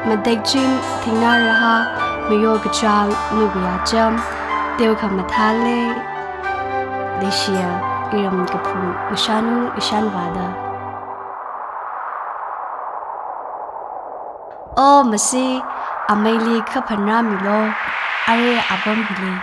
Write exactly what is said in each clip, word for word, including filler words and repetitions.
Matekchim thingnā rahā, mayo kachāng nawui acham, teokhamathā lei, leishiya iram kaphung ngashanung ngashanvāda. O masi, ameili kaphanrāmilu, are apam hili.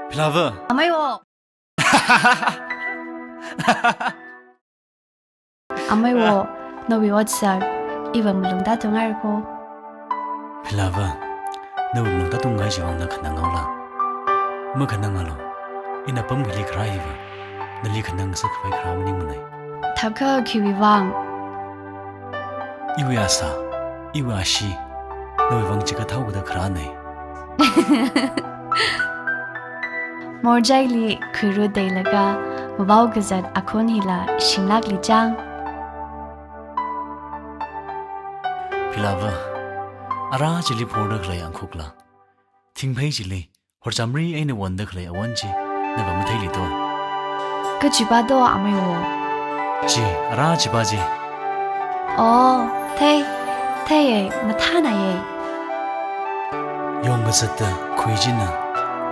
Philava. Amei wo. Amei wo, nawui otsak iva malungda tungaiko. Philava, nawui malungda tungai chiwui vang na khanang haola. Makhanang haolu. Ina apam hili kharā hiva, nali khanang sākhavai kharā maningmanei. Thākha khiwui vang? Iwui asā, iwui ashee, nawui vang chikathao kada kharānei. Morjaili khuirut deilaga, mavao kazat akhon hila shinglākli chang. Philava, ara chili phorda khalei angkhukla, thingphei chili horchamri eina wonda khalei awon chi, nava matheili do. Kachipa do amei wo? Chi, ara chipa chi. O, thei, theiye, mathānāye. Yong kazatda khui china,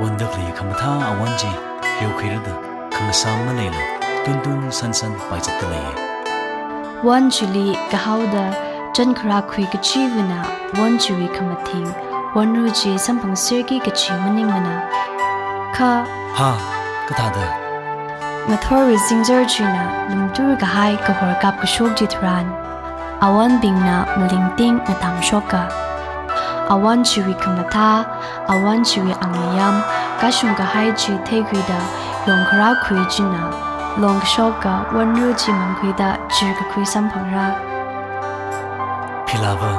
wonda khalei khamathā awon chi, yokhuirada, khangasam maleila, tuntun sansan paizatda leiye. Won chili kahaoda, chankharā khui kachivana, won chiwui khamathing, wonru chi samphangserki kachi maningmana. Kha. Ha, kathāda? Ngathorwui zingzar china lumtur kahai kahor kapkashok chitharan, awonbingna malingting ngatamshoka. Awon chiwui khamathā, awon chiwui angayam, kashung kahai chi theikhuida, yongkharā khui china, longkashoka wonru chi mangkhuida chirkakhui samphangra. Philava,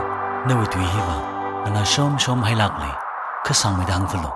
nawui tui hiva, nganā shomshom hailāklei, kha sangmeida hāngphalu.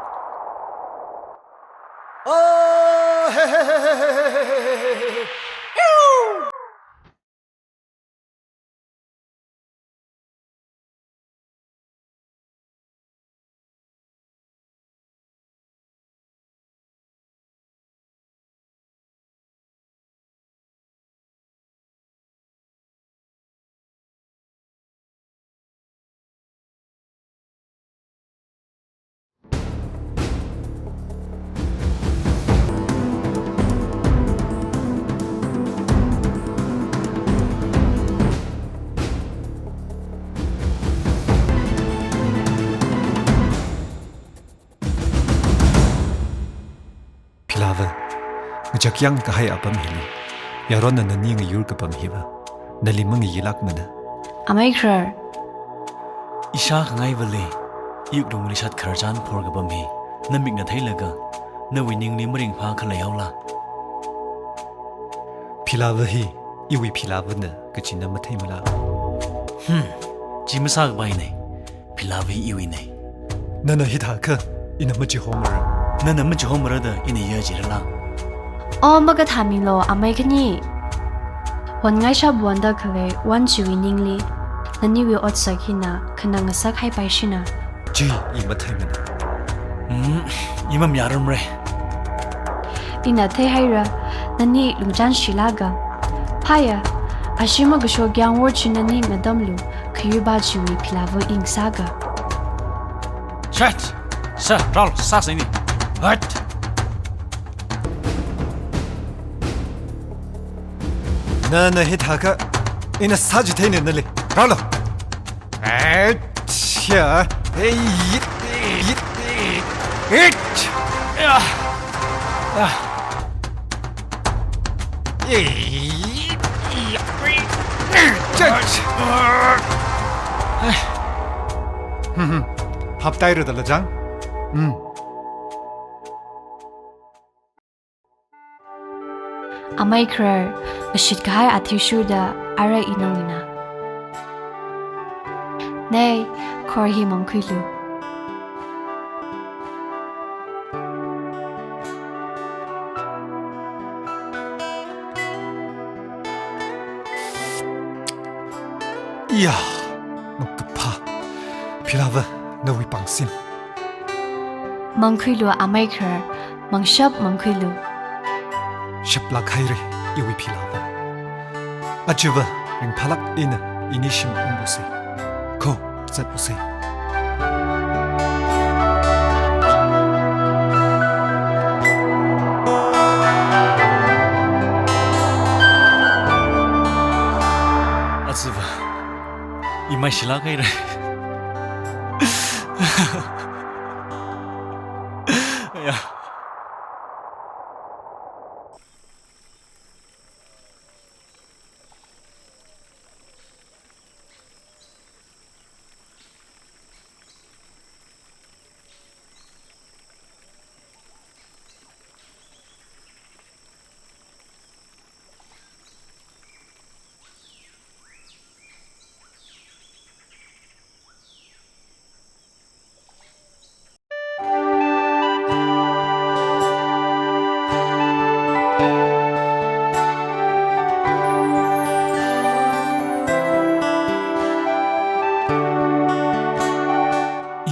Philava, ngachak yang kahai apam hili, yaronna nani ngayur kapam hiva, nali mangayilākmana. Amei kharar. Ishā khangai vale, iwuklungli shatkhararchan phor kapam hi, namikna theilaga, nawui ningli maringphā khalei haola. Philava hi, iwui Philavana, kachina matheimala. Hmm, chi masākapainei. Philava iwuinei. Nana hithākha, ina machihomara. Nana machihomara da ina yajirala. O makathāmilu amei khani. Won ngaishap wonda khalei won chiwui ningli, naniwui otsak hina khanang ngasak haipaishina. Chi i matheimana. Hmm, i mamayārumre. Ina theihaira, nani lungchan shilāka. Phāya, ashee makashok yang wor chi nani ngatamlu, khayuipa chiwui Philava i ngasaka. Shit! Sir, rālu, sāsei ni. What? Nana hithākha, ina sāchitheina nali. Rālu. Achha. Hey, yit, yit, yit. Ya. Ah. Hey, ya. Chach. Hmm, hmm. Haptaira dala jang. Hmm. Amei kharar, ngashit kahai athishurda ara inongna. Nei, khor hi mangkhuilu. Iya, makaphā. Philava, nawui pāngsin. Mangkhuilu amei khar, mangshap mangkhuilu. Shaplāk haira, iwui Philava. Ajava, ringphālāk eina ini shim ungusei. Kho, zatusei. Ajava, i maishilāk haira. Ya.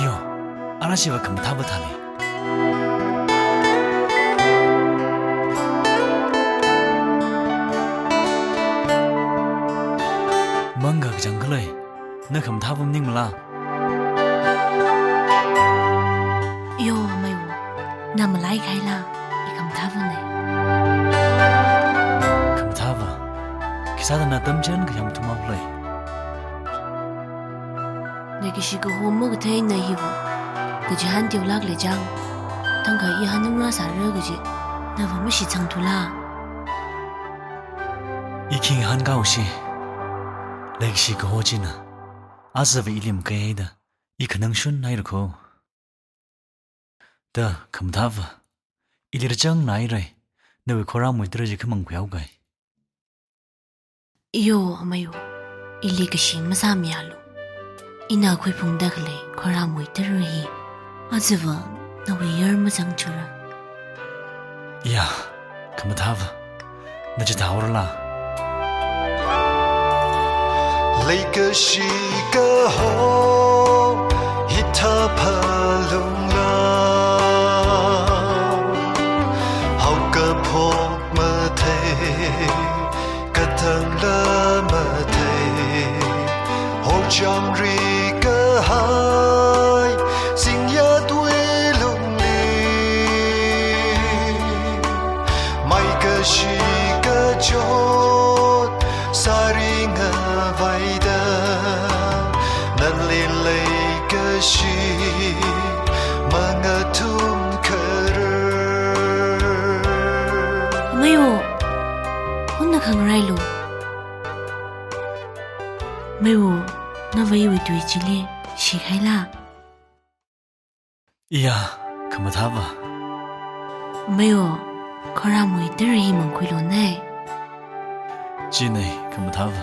Yo, ara shiva khamathāva thāli. Mangkachang khalei, na khamathāva maningmala? Yo, amei wo, na malai kahaila, i khamathāvana. Khamathāva, khisāda na tamchān kayam thumap lei. Leikashi kaho makathei na hiva, kachihān teolāk leichang, thangkha i hanungra sāra kaji, nava mashitsangthula. I khi hānkaoshi, leikashi kaho china, ajava ili makhaida, i khanang shun haira kho. Da, khamathāva, ili rāchang nairai, nawui khorāmwui tara chi khamang khuihaokai. Yo, amei wo, ili kashi masāmialu. Ina khuiphungda khalei khorāmwui tara hi, ajava nawui yar mazangchura. Ya, khamathāva, na chithāhaorala? Leikashi kaho, hithā phalungla, haokaphok mathei, katangla mathei, horchamri kahai, zingyatwui lungli, maikashi kachot, sāring avaida, nali leikashi mangathum kharar. Amei wo, hunna khangarailu. Amei wo, nava iwui tui chili shikahaila? Iya, khamathāva. Amei wo, khorāmwui tara hi mangkhuilonai. Chinai, khamathāva.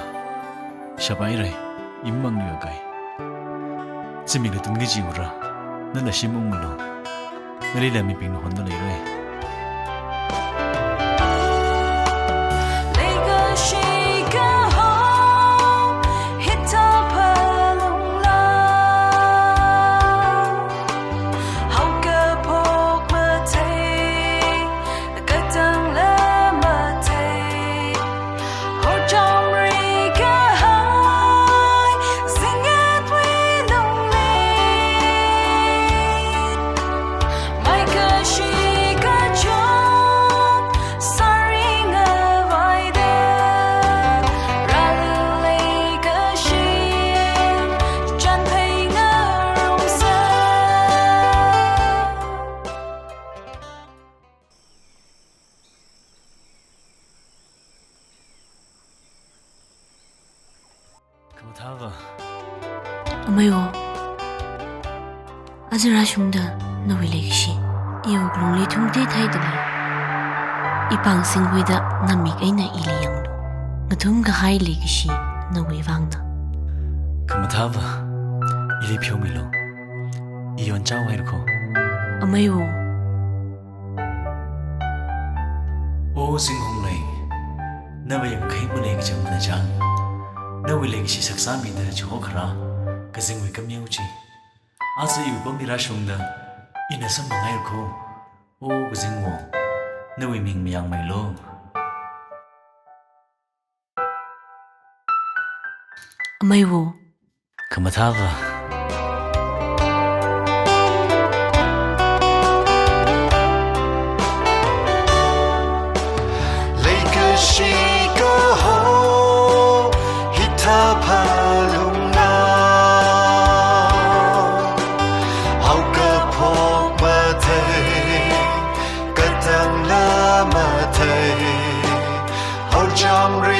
Shap hairai, i mamangluiakai. Zimiklui tungki jiura, nala shim unglu. Nalila mibingna honda leirai. Leikashi kaho, hithā phalungla, haokaphok mathei, katangla mathei, horchamri kahai, zingyatwui lungli, maikashi kachot, sāring avaida, rālu leikashi, chānphei ngarumsa. Khamathāva. Amei wo, aja rāshungda nawui leikashi i wuklungli thumtethai dalei. I pāng singkhuida namik eina ili yanglu. Ngathum kahai leikashi nawui vangna. Khamathāva, ili pheomilu. I yonchao haira kho. Amei wo. O Zinghongleng, nava yangkhai malei kachang manachang, nawui leikashi saksāmida chihokhara, kazingwui kameo chi. Aja iwui pamli rāshungda, ina samphanghai kho. O kazingwo, nawui ming mayāngmeilu. Amei wo. Khamathā va. Leikashi kaho hithā phalunga, haokaphok mathei, katangla mathei, haochāmri